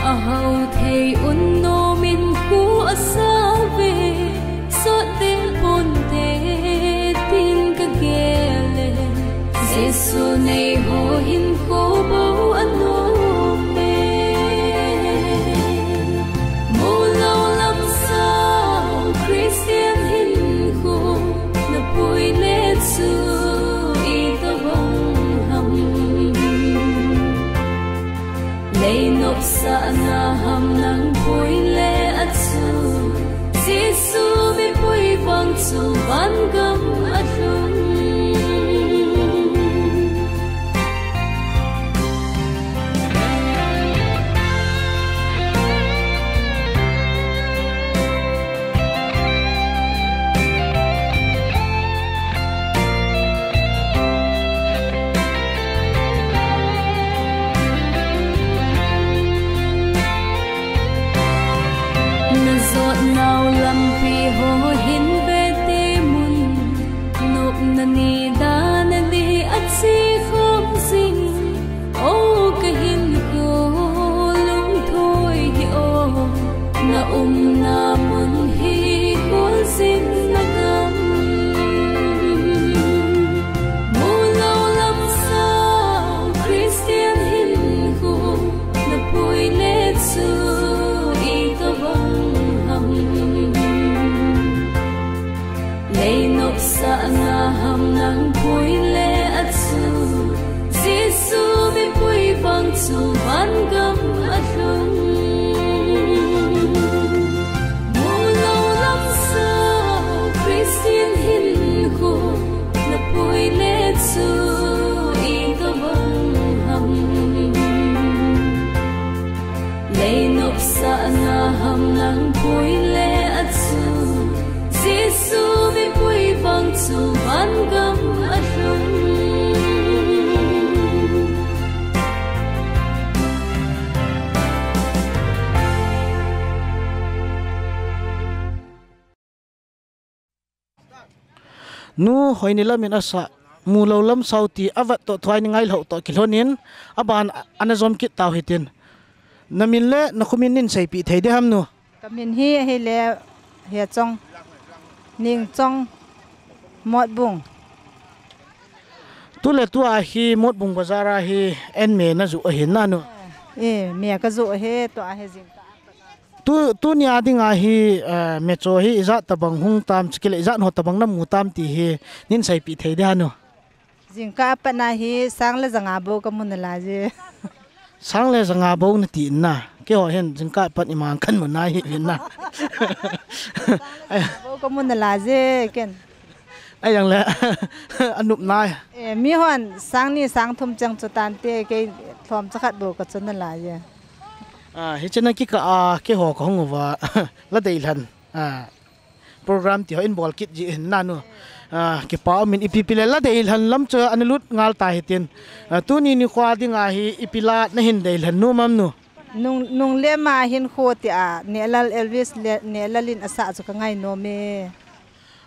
a ho thei un nom in khu a sa ve. Sot ding pon te tin ka gel e, Jesu nei ho hinkho bou a nom e. Mu lo lam sao Christian hinkho na pui le chu i tabang ham. Lei nopsahna ham nang pui le a chu, Jesu mipui vang chu van gam a lhung. Na zot nau lampi ho hin ve te mun, nopna ni dan a ni a chi khom zing. O ka hinkho lungthoi hi o, na umna mun hi kol zin na gam. Mu lo lam sao Christian hinkho na pui le chu i tabang ham. Lei nopsahna ham nang pui le a chu, Jesu mipui vang chu van gam a lhung. Nu Hoinilam in asah, Mulou Lamsao ti avat toh thuai ni ngailou toh kilhonin, aban ana jom kit tau hitin. Namin le nakhomin nin seipeh thei diham nu? Kamin hi ahile Hechong, Ningchong, Motbung. Tule tua hi Motbung bazar a hi en me najoh ahi nanu? E, me kajoh ahi, tua hi jingkah. Tu, tunia dinga hi, eh, mecho hi ijat tabang hung tam, chukile ijat ho tabang namu tam ti hi nin seipeh thei diham nu? Jingkah a pat na hi sang le janga bou kamu nalaiye. Sang le janga bou nati na. Keiho hin jingkah a pat iman kamu nai hi vin na. Bou kamu nalaiye ken. Ahijongle, anop nai. E, mihon sang ni sang thum cheng chu tante, kei lhomcha khat bou kachu nalaiye. A, hiche nakikah a keiho kahung uva, la deilhen, a, program ti ho in bol kit ji hin nanu. A, kipa umin, ipi pi le la deilhen lam chu ana lut ngal ta hitin. A, tuni nikho dinga hi ipi la nahin deilhen nom am nu? Nung, nung le ma hinkho tia Nehlal Elvis le, Nehlal in asah chu kangai nom e.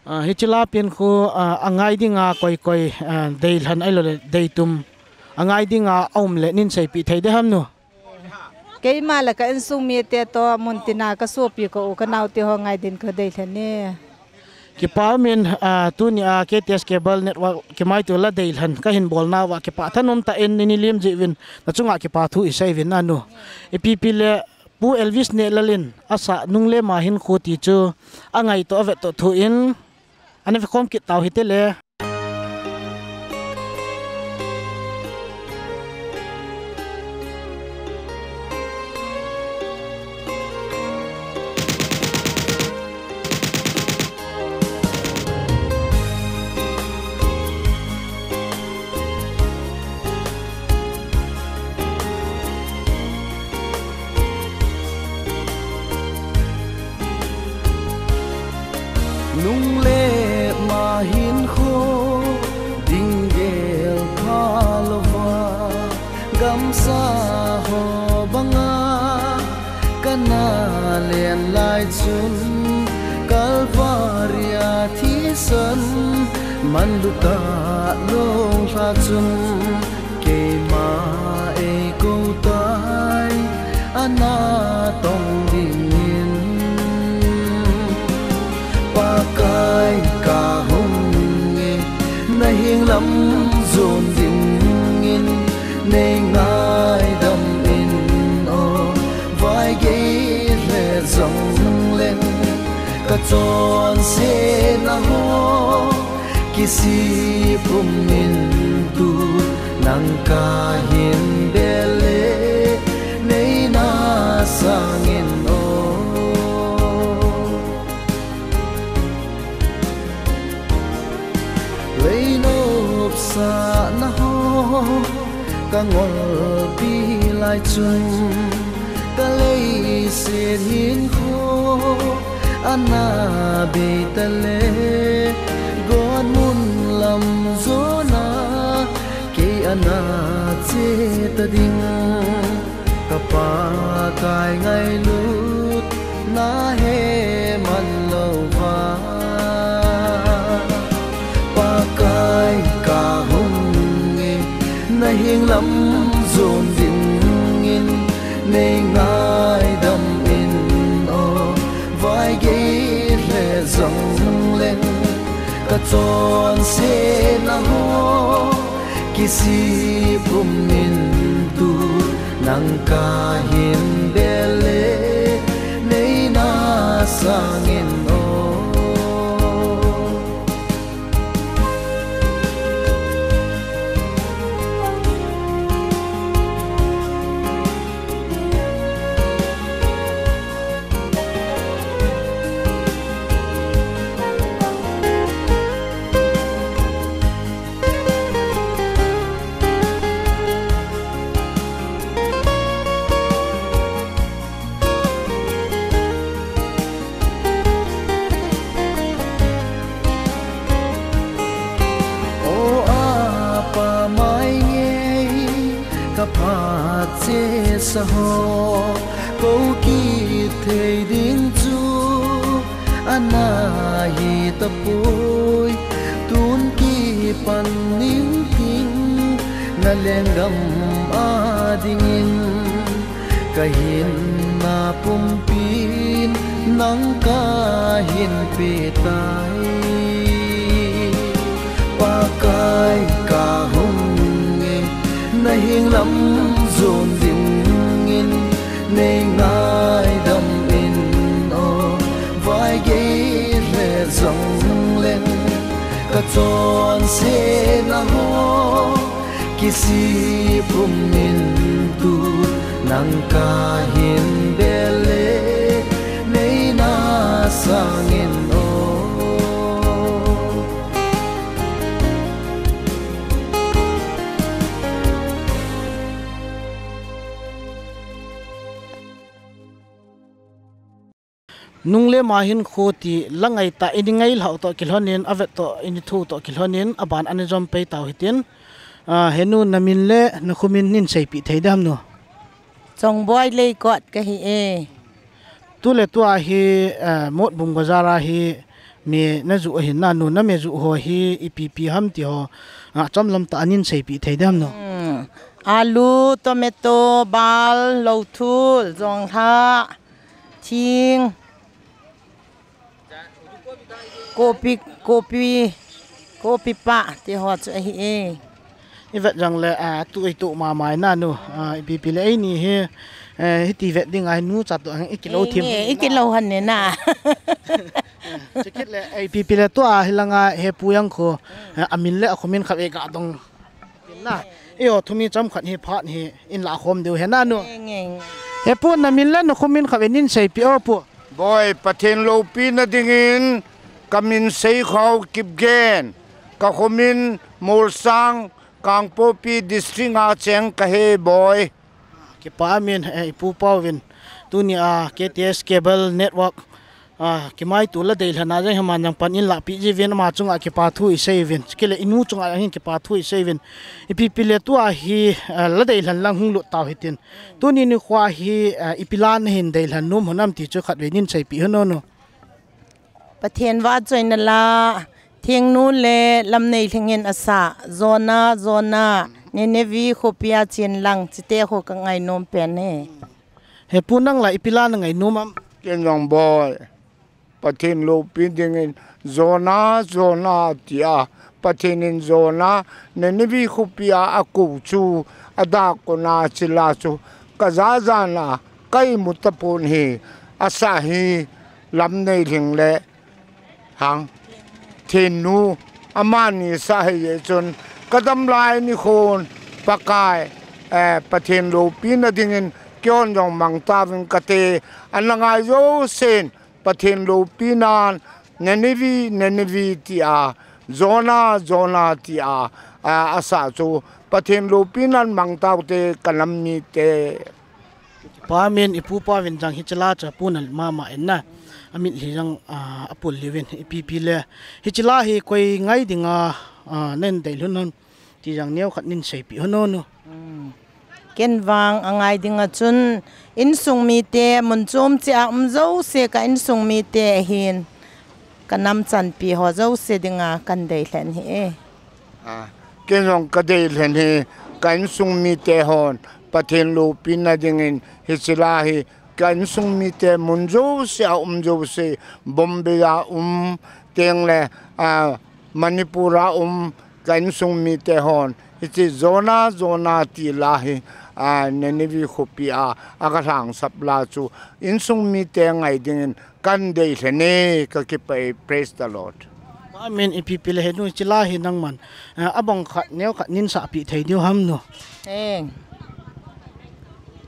A, hiche la pen khu, a, angai dinga koi koi, a, deilhen ahilou le deitum angai dinga aum le nin seipeh thei diham nu? Keima le ka insung mite toh, muntina kasopi ka u kanao te ho ngai din kadeilhen e. Kipa umin, a, tunia K T S Cable Network kimaito la deilhen kahin bolna uva kipah thanom tah in nei lim jeh uvin, nachunga kipa thu isei uvin nanu. Ipi pi le Pu Elvis Nehlal in asah Nung le Ma Hinkho ti chu angai toh avet toh thu in ana vekhom kit tau hite le. Nung le ma hinkho ding gel pha louva, gamsa ho banga kana len lai chun, Kalvaria thisan manlu tah lou lha chun, keima eikou tai ana tong dingin. Pakai kahung e, naheng lam jon dingin, nei ngaidam in o, vaigei le jongleng, kachonsetna ho kisih pum in, tu nang kahin bel le, nei na sangin o. Lei nopsahna ho kangolpi lai chun, ka leiset hinkho ana bei ta le, gon mun lam jona kei ana che ta ding. Ka Pakai ngailutna he man louva, Pakai kahung e, naheng lam jon dingin, nei ngaidam in o, vaigei le jongleng, kachonsetna ho kisih pum in, tu nang kahin bel le, nei na sangin o. O apa mai ngei ka phat chesa ho, kou kithei ding chu ana hi tapoi. Tu Pan ning ting na lenggam a dingin ka hinna pumpin nang ka hin pe tai. Pakai ka hung e na hing lam zon dingin nei ngaidam in o vai gei le zong leng ka chonse na ho kisi pum in tu nang ka hin bele nei na sangin o. Nung le ma hin kho ti la ngai ta, i ni ngai lhau toh kilhonin, a vet toh, i ni thu toh kilhonin, a ban a ni jom pei tau hitin. Ah, he nu, na min le na khumin nin seipih thei dem nu? Chongboi Leikot ka hi e. Tu le tu a hi, eh, Motbung bazar a hi me na ju ahin na nu, na me ju ho hi ipi ipi ham ti ho, ah, chomlam ta a nin seipih thei dem nu? Hmm. Alu, tomato, bal, lothul, jonglha, thing, kopi, kopi, kopi pa, ti ho chu ahi e. I vet jong le, ah, tu i tu ma mai na nu, ah, ipi ipi le ei ni hi, eh, hiti vet ding a hi nu cha tu ang i kilo thim. Nge, i kilo han ne na. Chikit le, eh, ipi ipi le tu a hi langa he pu yang kho, eh, a min le a khumin khat e ka dong. Na, i o thumi cham khat hi phat hi in la khom deu he na nu. Nge, nge, nge. He pu, na min le na khumin khat e nin seipih o pu. Boi, Pathen loupina dingin ka min Seikhao Kipgen, ka khumin Molsang, Kangpokpi District a cheng ka hi boi. Kipa min, eh, i pu pa uvin. Tuni a K T S Cable Network, ah, kimai tu la deilhen a jeng haman jang pan in la pi ji vin ama chunga kipa thu i sei vin. Kile i nu chunga hin kipa thu i sei vin. Ipi ipi le tu a hi, ah, la deilhen lang hung lut tau hitin. Tuni ni khua hi, ah, ipi la na hin deilhen nom honam ti chu khat ve nin seipih hon o nu. Pathen vahchoina la, Thingnu le Lamneilhing in asah, Jona, Jona, Nineveh khopia chen lang, chite ho ka ngainom pen e. He pu, nang la ipi la na ngainom am? Ken jong boi, Pathen loupi dingin, Jona, Jona, tia, Pathen in Jona, Nineveh khopia akou chu, adah kona chila chu, ka jajana, ka imu tapon hi, asah hi, Lamneilhing le, Hang, Thingnu, amani sah hi e chun, ka damlai nikhon, Pakai, eh, Pathen loupina dingin, keiho jong mang tauvin kate, ana ngai jousen, Pathen loupinan, Nineveh, Nineveh tia, Jona, Jona tia, a, asah chu, Pathen loupinan mang taute, ka nam mite. Pa min i pu pa vin jang hiche la chu apu na mama in na. Amit hi jang, ah, apul liu vin ipi ipi le. Hiche la hi koi ngai dinga, ah, nen dei lhun hon ti jang neo khat nin seipih hon o nu. Hmm. Ken vang angai dinga chun insung mite mun chom cheh a um jouse ka insung mite hin ka nam chanpi ho jouse dinga kan deilhen hi e. A, ken jong ka deilhen hi, ka insung mite hon, Pathen loupina dingin, hiche la hi, ka insung mite mun jouse a um jouse, Bombay a um, tengle, a, Manipur a um, ka insung mite hon, hiche Jona, Jona ti la hi, a, Nineveh khopia, a ka lhangsap la chu, insung mite ngai dingin, kan deilhen e, ka kipah e, praise the Lord. Amen, ipi ipi le he nu, hiche la hi nangman, eh, abang khat, neo khat nin sahpih thei diu ham nu. Eng.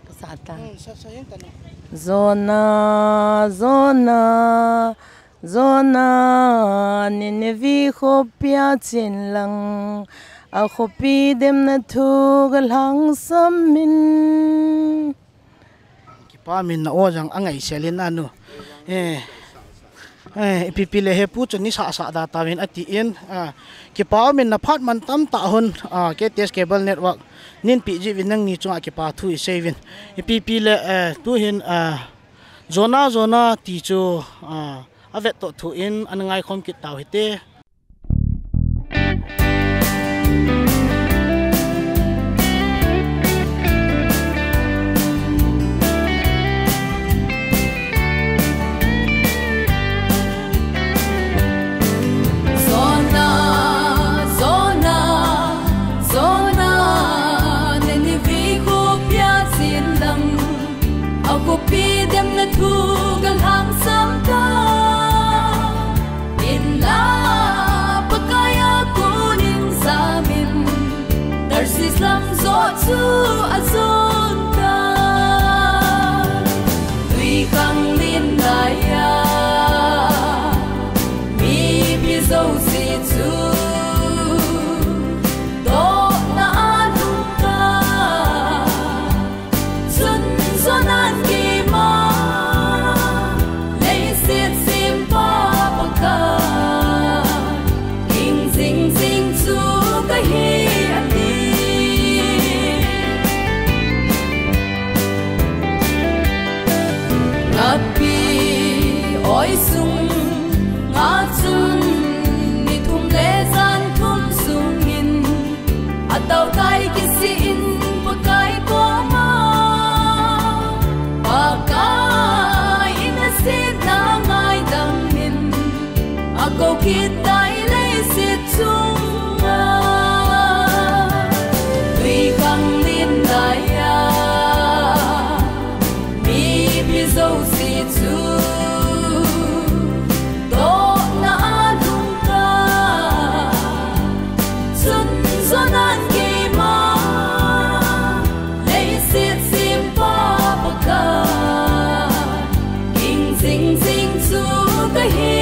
Ka sa ta. Hmm, sa, sa, eng ta nu. Jona, Jona, Jona, Nineveh khopia chen lang, akhopi demna thu ka lhangsam in. Kipa min na o jang angai selin a nu. Eh, eh, ipi ipi le he pu chu ni sah sah da tauvin ati in, ah, kipa min na phat man tam tah hon, ah, K T S Cable Network nin pi ji vin nangni chunga kipa thu i sei vin. Ipi ipi le, eh, tu hin, ah, Jona, Jona ti chu, ah, a vet toh thu in an ngai khom kit tau hite. Sung a chun ni thum le jan thum sungin, atao tai kisih in Pakai koma, Pakai in asetna ngaidam in, akou kit tai leiset chunga. Tui khanglen laiya mipi jouse chu dohna a lhung ta. Chun Jonah in keima leiset sempa Pakai, ging jing jing chu kahi.